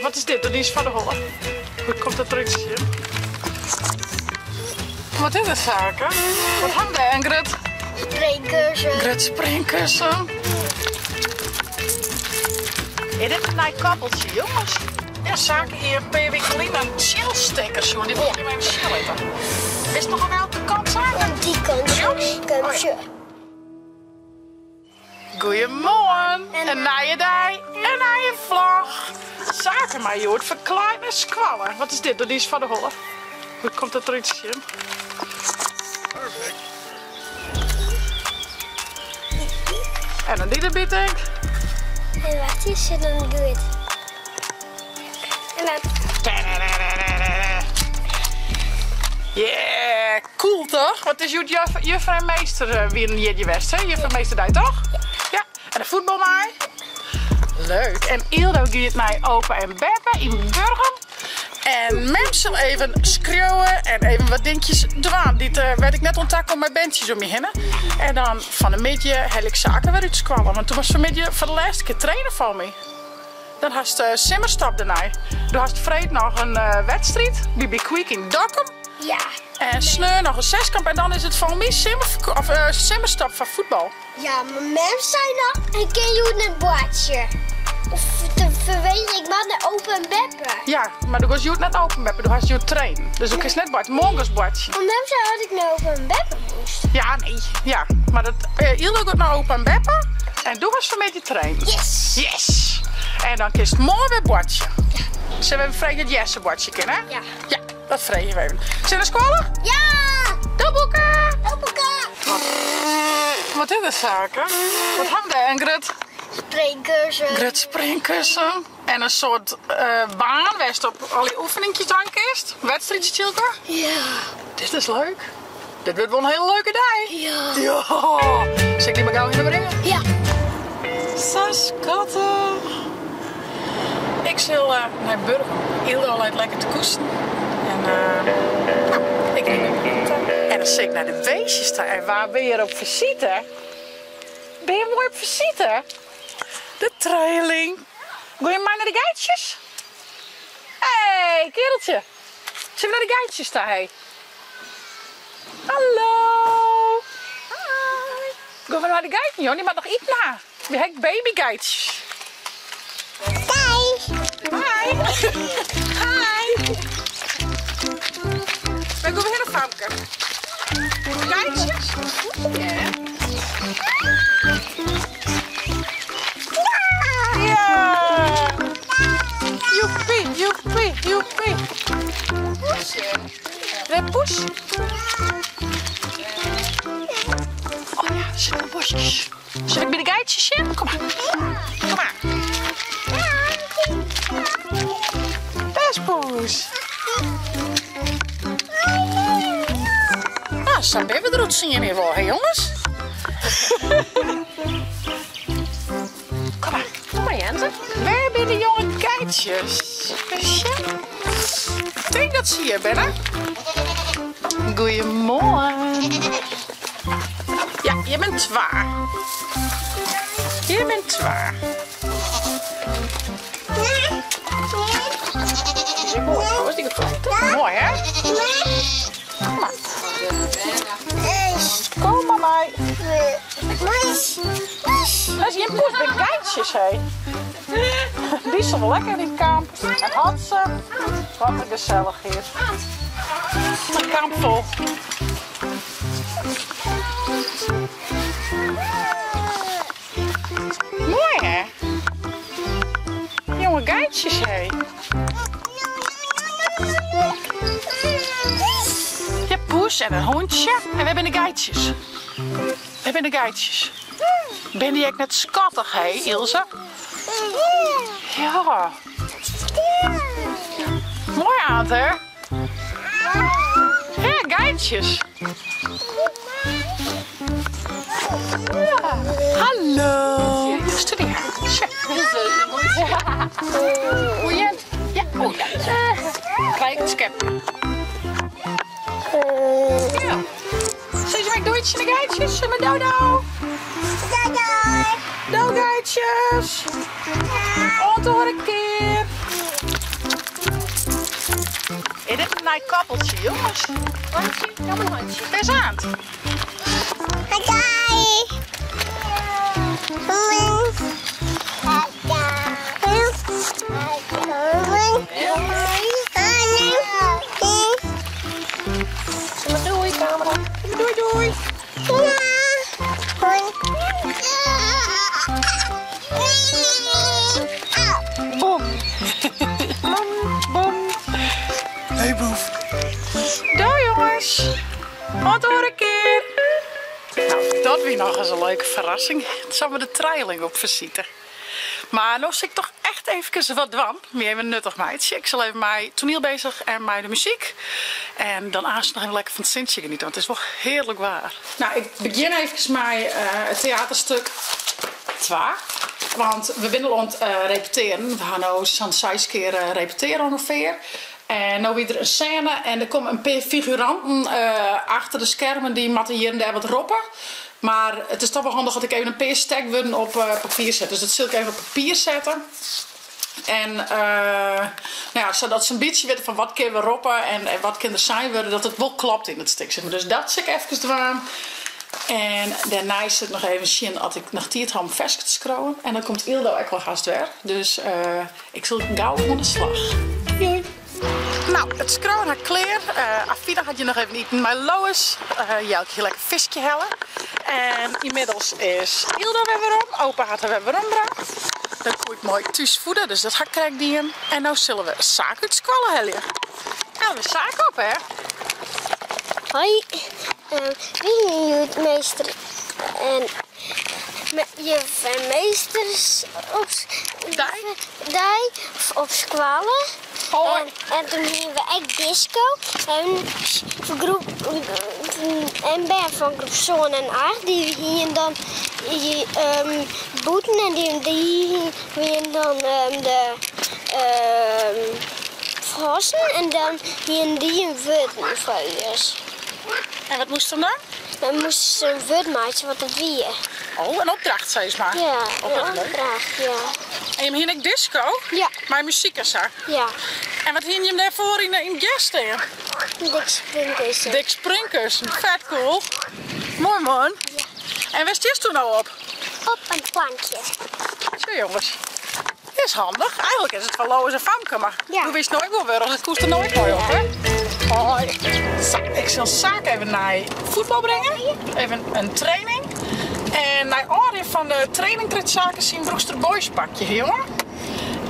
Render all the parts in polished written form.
Wat is dit? Dat is foar de holle. Hoe komt dat derút te sjen? Wat is dit, Sake? Wat ha we dêr? In grut... Springkussen. Grut springkussen. Is dit in nij koppeltsje, jongens? Ja, Sake hie in pear wiken lyn in tsjilstekker sjoen. Dy wol ik jim even sjen litte. Witst noch oan welke kant, Sake? Oan dy kant. Rjochts? Kant, Oh ja. Goeiemoarn! In nije dei, in nije vlog. Sake mei hjoed ferklaaid nei skoalle. Wat is dit? Dat is foar de holle. Hoe komt dat derút te sjen? En dan dy derby tink. En wat is er dan goed? En dan. Yeah, cool toch? Want it is hjoed juf en meester wienen jierdei west, hè? Juf en meesterdei toch? Ja. En de fuotbal mei? Leuk. En Ildo giet nei opa en beppe yn Burgum. En mem sil even skriuwe en even wat dinkjes dwaan. Dy't eh, wêr't ik net oan ta kom mei berntsjes om my hinne. En dan fan 'e middei helje ik Sake wer út skoalle. Want do moatst fan 'e middei foar de lêste kear traine foar my. Dan hast eh, simmerstop dêrnei. Do hast freed noch in eh, wedstriid by Be Quick yn Dokkum. Ja. En sneon noch in zeskamp en dan is it foar my simmer, of, eh, simmerstop foar fuotbal. Ja, mar mem sei noch, ik kin hjoed net boartsje. Of te ferwegen, ik moat nei opa en beppe. Ja, mar do giest hjoed net opa en beppe, do hast hjoed trainen. Dus do kinst net boartsje, moarn giest boartsje. Mar mem sei dat ik nei opa en beppe moast. Ja, nee, ja. Mar dat, eh, Ildo giet nei opa en beppe en do hast fanmiddei trainen. Yes! Yes! En dan kinst moarn wer boartsje. Ja. Sille we even freegje oft Jesse boartsje kin, hè? Ja. Ja, dat freegje we even. Sille we nei skoalle? Ja! Do boeke! Do boeke! Wat is dit, Sake? Wat ha we dêr? In grut... Springkussen. Grut springkussen. En in soart eh, baan wêr'tst op al dy oefeninkjes dwaan kinst. Wedstriidsje tsjin Ja. Dit is leuk. Dit wurdt wol in hiele leuke dei. Ja. Ja. Sil ik dy mar gau hinne bringe? Ja. Sa skattich. Ik sil eh, nei Burgum. Ildo leit lekker te koesten. En eh, nou, ik rin nei ta. En dan sil ik nei de beestjes ta. En wa bin hjir op fisite? Bin je moai op fisite? De trijeling. Gean je mei nei de geitsjes? Hey, kereltje. Sille we nei de geitsjes ta, hey? Hallo. Hi. Gean we nei de geiten, joh. Dy moat noch iten ha. Wy ha ek babygeitsjes. Dei. Hi. Hi. Wêr gean we hinne, famke? Geitsjes? Ja. Ja. Joepie, joepie, joepie. Wer poes? Oh ja, er sitte bosjes. Sil ik by de geitsjes sjen? Kom mar. Kom mar. Dêr is poes. Nou, sa binne we derút sien hjir wol, hè jonges? Kom mar. Kom mar Jente. Wêr binne de jonge geitsjes? Even sjen. Ik tink dat se hjir binne. Goeiemoarn. Ja, hjir binne twa. Hjir binne twa. Is ek moai, trouwens, dy geflekte. Moai, hè? Kom mar. Kom mar mei. Dat is gjin poes, binne geitsjes, hé. Dy sil wol lekker yn it kamp. En Hanse, wat in gesellich hjir. In kamp fol. Moai, hè? Jonge geitsjes, hé. Ja, poes en in hûntsje. En wêr binne de geitsjes? Wêr binne de geitsjes? Binne dy ek net skattich, hé, Ilse? Ja. Moai Aant, hè? Ja, geitsjes. Ja. Hallo. Studeer. Goeie. Ja, oh ja. Krij ik it skepke. Ja. Sizze wy doei tsjin de geitsjes? Sizze we do do? Doei doei. Do geitsjes. Oant de oare kear. nij koppeltsje, jonges. Handje, kom een handje. Best aan. Doei, camera. Doei, doei. Bom. Bom, bom. Hey boef. Doei jongens. Oant oare kear. Nou, dat wie noch ris in leuke ferrassing. Samar de trijeling op fisite. Mar no sil ik toch echt eefkes wat dwaan. My even nuttich meitsje. Ik sil even mei toaniel bezich en mei de muzyk. En dan aanst noch even lekker fan it sintsje geniete, want it is wol hearlik waar. Nou, ik begjin eefkes mei it teaterstuk twa. Want we binne al oan it repetearen. We ha no sa'n seis kear repetearre ûngefear. En no wie der in sêne en der komme in pear figuranten achter de skermen, dy moatte hjir en dêr wat roppe. Mar it is toch wol handich as ik even in pear stekwurden op papier set. Dus dat sil ik even op papier sette. En nou ja, sadat se in bytsje witte fan wat kinne we roppe en wat kin der sein wurde, dat it wol klopt yn it stik. Zeg maar. Dus dat sil ik efkes dwaan. En dêrnei sil ik noch even sjen oft ik noch tiid ha om ferske te skriuwen. En dan komt Ildo ek wol hast wer. Dus ik sil gau oan de slach. Doei. Nou, it skriuwen ha ik klear. Afida hat hjir noch even iten mei Lois. Jelke hie lekker fiskje helle. En ynmiddels is Ildo wer werom. Opa hat har wer werombrocht. Dan koe ik moai thús voede, dus dat ha ik krekt dien. En no sille we Saak út skoalle helje. Helje we Saak op, hè? Hoi, wie hjoed meester en juf en meesters op dei op skoalle. Hoi. En toen hiene we ek disco. En groep en bern fan groep sân en acht dy hiene dan bûten en dy wiene dan de frossen en dan hiene dy in wurd foar ús. En wat moasten dan? Dan moasten se in wurd meitsje wat it wie. Oh, in opdracht sis mar. Ja, Oh, wat in leuk. opdracht, ja. En jim hiene ek disco? Ja. Mei muzyk en sa? Ja. En wat hiene jim dêrfoar yn it gers stean? Dik springkussen. Dik springkussen, fet cool. Moai man. Ja. En wêr stiest do no op? Op in plankje. Tsja jonges, dit is handich. Eigenlik is it foar Lois en Famke, mar Ja. do wist no ek wol wurch, dus koest der no ek mei op, hè? Hoi. Sa, ik sil Saak even nei fuotbal bringe. Even in training. En nei ôfrin fan de training krijt Saak syn Broekster Boys pakje, hè jonge?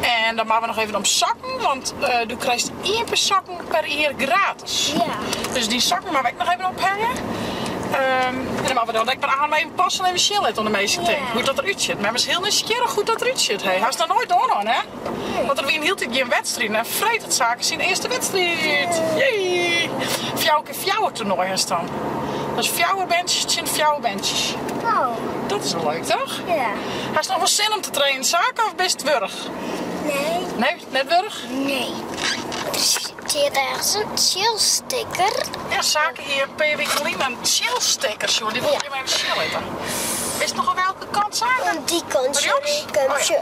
En dan moatte we noch even om sokken, want do krijst ien pear sokken per jier gratis. Ja. Dus dy sokken moatte we ek noch even ophange. En dan moatte we dan ek mar aan even passen en even sjen litte oan de minsken Ja. tink, hoe't dat derút sjocht. Mem is hiel nijsgjirrich hoe't dat derút sjocht. Hey, hast noch noait oan, hè? Nee. Want der wiene hieltyd gjin wedstriden en freed hat Sake syn earste wedstriid. Jee! Fjouwer kear fjouwer toernoai hast dan. Dat is fjouwer bandsjes tsjin fjouwer bandsjes. Oh. Dat is wol leuk, toch? Ja. Hast noch wol sin om te trainen, Sake, of bist wurch? Nee. Nee, net wurch? Nee. Der stiet ergens in chillsticker. Ja, Sake hie in pear wiken lyn in chillsticker sjoen. Dy wol ik jim even sjen litte. Witst noch oan welke kant, Sake? Oan dy kant, Rjochts? sorry. Oh, ja.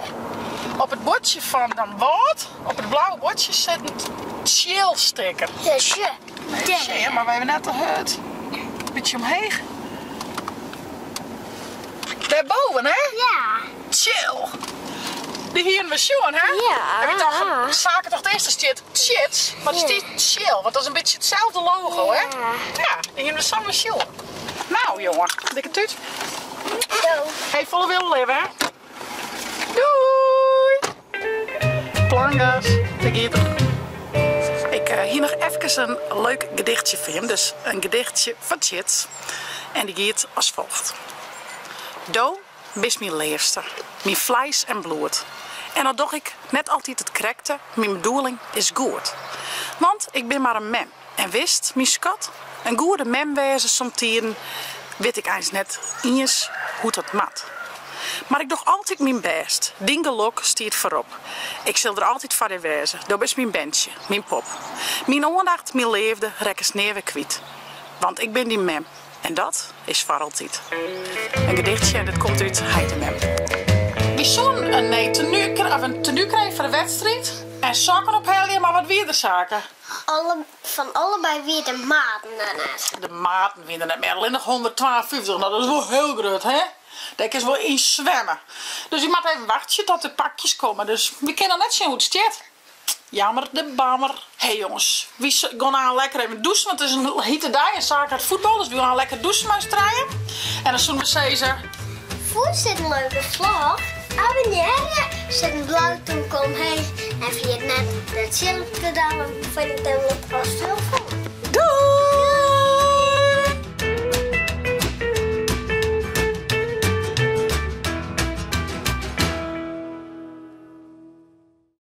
Op it buordsje fan Damwâld, op it blauwe buordsje, sit in chillsticker. Ja, sjoch. Nee, sjoch, mar we even net te hurd. Bytsje omheech. Dêrboven, hè? Ja. Chill. Dy hienen we sjoen, hè? Ja. En we tochten, Sake tocht earst der stiet chits, mar der Ja. stiet chill, want dat is in bytsje itselde logo, hè? Ja. Ja, dy hienen we samar sjoen. Nou, jonge, dikke tút. Zo. Hey, folle wille libbe, hè? Doei! Plangas, dêr giet er. Ik hie noch efkes in leuk gedichtsje foar jim, dus in gedichtsje fan Tjits. En dy giet as folgt. Do bist myn leafste, myn fleis en bloed. En al doch ik net altyd it krekte, myn bedoeling is goed. Want ik bin mar in mem en wist, myn skat, in goede mem wêze somtiden wit ik eins net iens hoe't dat moat. Mar ik doch altyd myn bêst, dyn gelok stiet foarop. Ik sil der altyd foar dy wêze, do bist myn berntsje, myn pop. Myn oandacht, myn leafde rekkest nea wer kwyt. Want ik bin dyn mem en dat is foar altyd. In gedichtsje en dit komt út Heit en Mem. Wy soenen in nij tenu, of in tenu krije foar de wedstriid. En En sokken ophelje, mar wat wie der Sake? Alle, fan allebei wie de maten der net. De maten wiene der net mear, allinnich 152. No, dat is wol hiel grut, hè? Dêr kinst wol yn swimme. Dus wy moatte even wachtsje tot de pakjes komme. Dus wy kinne noch net sjen hoe't it stiet. Jammer de bammer. Hey jonges, wy gean aanst lekker even dûsen, want it is in hite dei en Sake hat fuotbal, dus wy gean lekker dûsen mei ús trijen. En dan soene we sizze... Fûnst dit in leuke vlog? Abonnearje, set in blauwe tûke omheech en ferjit net de tsjil te dellen foar dyn tablet of.